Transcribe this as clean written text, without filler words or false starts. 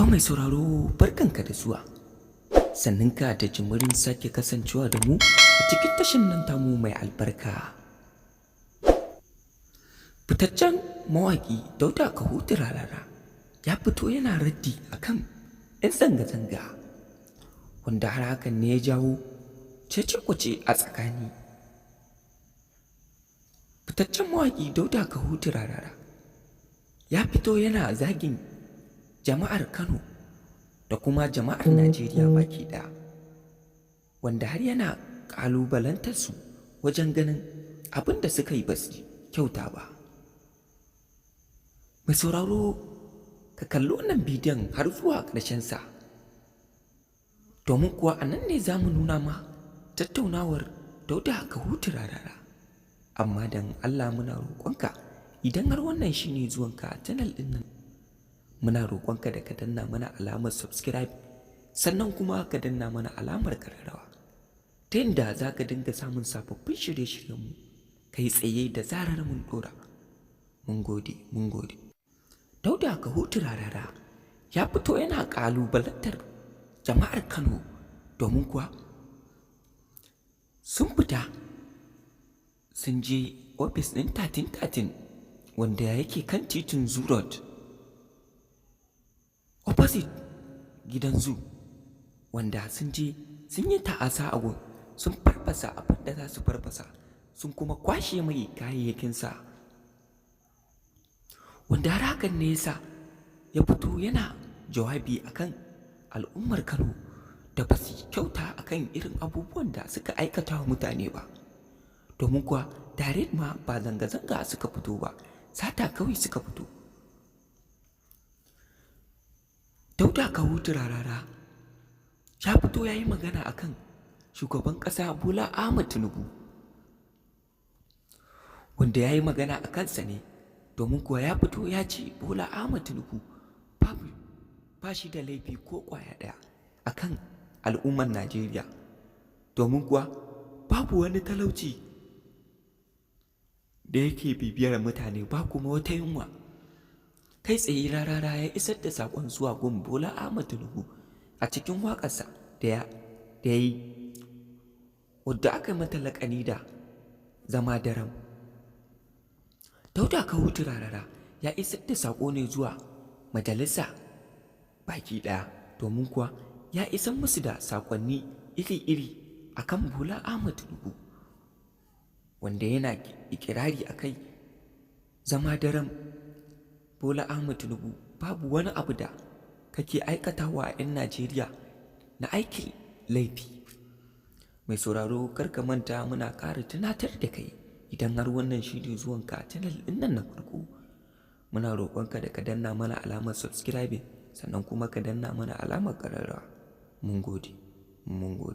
To, mai sauraro, barkanka da zuwa. Sannunka da jimirin sake kasancewa da mu a cikin tashan nan tamu mai albarka. Fitaccen mawaƙi Dauda Kahutu Rarara ya fito yana raddi akan 'yan zanga-zanga, wanda har hakan ne ya jawo cece-kuce a tsakani. Fitaccen mawaƙi Dauda Kahutu Rarara ya fito yana zagin jama'ar Kano da kuma jama'ar Najeriya baki ɗaya, wanda har yana ƙalubalantar su wajen ganin abin da suka yi ba su kyauta ba. Mai sauraro, ka kalli wannan bidiyon har zuwa ƙarshensa, domin kuwa a nan ne za mu nuna ma tattaunawar Dauda Kahutu Rarara. Amma don Allah muna roƙonka, idan har wannan shine zuwanka channel ɗin nan, muna roƙonka da ka danna mana alamar subscribe, sannan kuma ka danna mana alamar ƙararrawa, ta yadda za ka dinga samun sababbin shirye-shiryenmu kai tsaye da zarar mun ɗora. Mun gode, mun gode. Dauda Kahutu Rarara ya fito yana ƙalubalantar jama'ar Kano, domin kuwa sun fita sun je ofis ɗin 1313 wanda yake kan titin Zoo Road, opposite gidan zoo, wanda sun je sun yi ta'asa a gun, sun farfasa abin da za su farfasa, sun kuma kwashe mai kayayyakinsa, wanda har hakan ne yasa ya fito yana jawabi akan al'ummar Kano da ba su kyauta akan irin abubuwan da suka aikata wa mutane ba, domin kuwa direct ma ba zanga-zanga suka fito ba, sata kawai suka fito. Dauda Kahutu Rarara ya fito ya yi magana akan shugaban ƙasa Bola Ahmad Tinubu, wanda ya yi magana a kansa ne, domin kuwa ya fito ya ce Bola Ahmad Tinubu babu ba shi da laifi ko ƙwaya ɗaya a kan al'ummar Najeriya, domin kuwa babu wani talauci da yake bibiyar mutane, ba kuma wata yunwa. Kai tsaye Rarara ya isar da saƙon zuwa gun Bola Ahmad Tinubu a cikin waƙarsa da ya yi, wadda aka mata laƙani da "Zama Daram". Dauda Kahutu Rarara ya isar da saƙo ne zuwa majalisa baki ɗaya, domin kuwa ya isar musu da saƙonni iri-iri a kan Bola Ahmad Tinubu, wanda yana ikirari a kai zama daram Bola Ahmad Tinubu, babu wani abu da kake aikatawa a 'yan Najeriya na aikin laifi. Mai sauraro, kar ka manta, muna ƙara tunatar da kai, idan har wannan shi ne zuwanka channel ɗin nan na farko, muna roƙonka da ka danna mana alamar subscribing, sannan kuma ka danna mana alamar ƙararrawa. Mun gode, mun gode.